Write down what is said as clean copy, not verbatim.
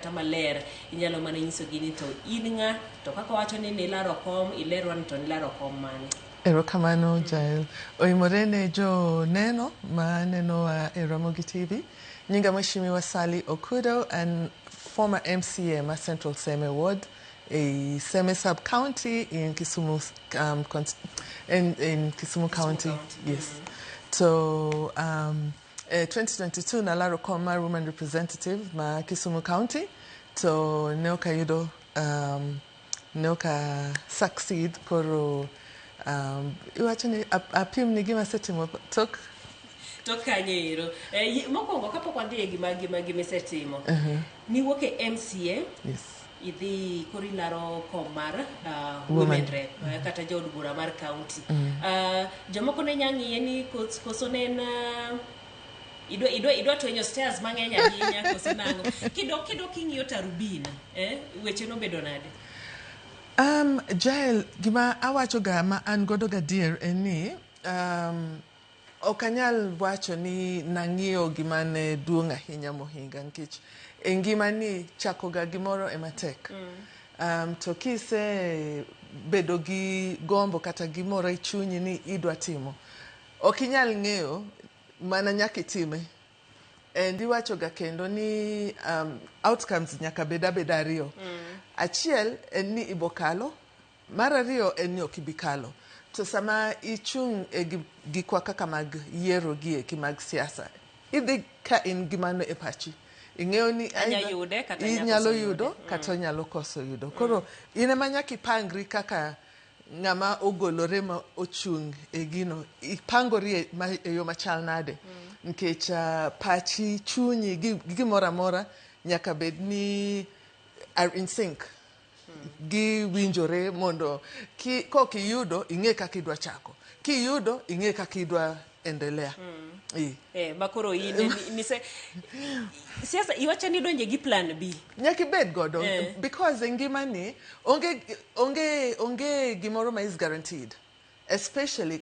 Kata maler inyalo mana nyisogi ni to in ng'a, to kaka wacho ni nilaro kom, ilerwa ni to nilaro kom mane. Erokamano, Jael. Oimore ne jo neno ma nenowa e Ramogi TV. Nyinga Mheshimiwa Sally Okudo, an former MCA ma Central Seme Ward e Seme Sub County in Kisumu, in Kisumu County. County. Yes. So 2022 nalaro kom mar woman representative ma Kisumu County, to ne ok ayudo, ne ok a succeed. Koro iwacho ni apim ni gima asetimo tok Tok kanyo ero, mokwongo kapok wadhi e gima isetimo, niwuok e MCA, idhi koro ilaro kom mar women women rep, kata jaod bura mar county. Jomoko ne nya ng'iye ni koso ne en idwa twenyo stairs mang'eny ahinya koso nang'o. Kidok king'iyo tarubin, weche nobedo nade? Jael, gima awacho ga ma an godo gadier en ni ok anyal wacho ni nang'iyo gima ne duong' ahinya mohinga, nikech e ngima ni chako ga gimoro ema tek. To kise bedo gi gombo kata gimoro e chunyi ni idwa timo, ok inyal ng'eyo mana nyaka itime. And iwacho ga kendo ni outcomes nyaka bed abeda ariyo. Achiel en ni ibo kalo, mar ariyo en ni ok ibi kalo. To sama ichung' e gikwa kaka mag yiero gi eki mag siasa, idhi ka in gi mano e pachi. Ing'eyo ni Anya either yude kata anya inyalo koso yudo yude. Kata onyalo koso yudo. Koro in ema nyaka ipangri kaka ng'ama ogolore ma ochung' e gino, ipangori e yo machal nade, nikech pachi, chunyi gi gimoro amora nyaka bed ni are in sync, giwinjore, mondo kok iyudo, ing'e kaka idwa chako, kiyudo, ing'e kaka idwa endelea. Ma koro in nise siasa iwacho ni idonje gi plan B. Nyaka ibed godo because e ngimani onge gimoro ma is guaranteed, especially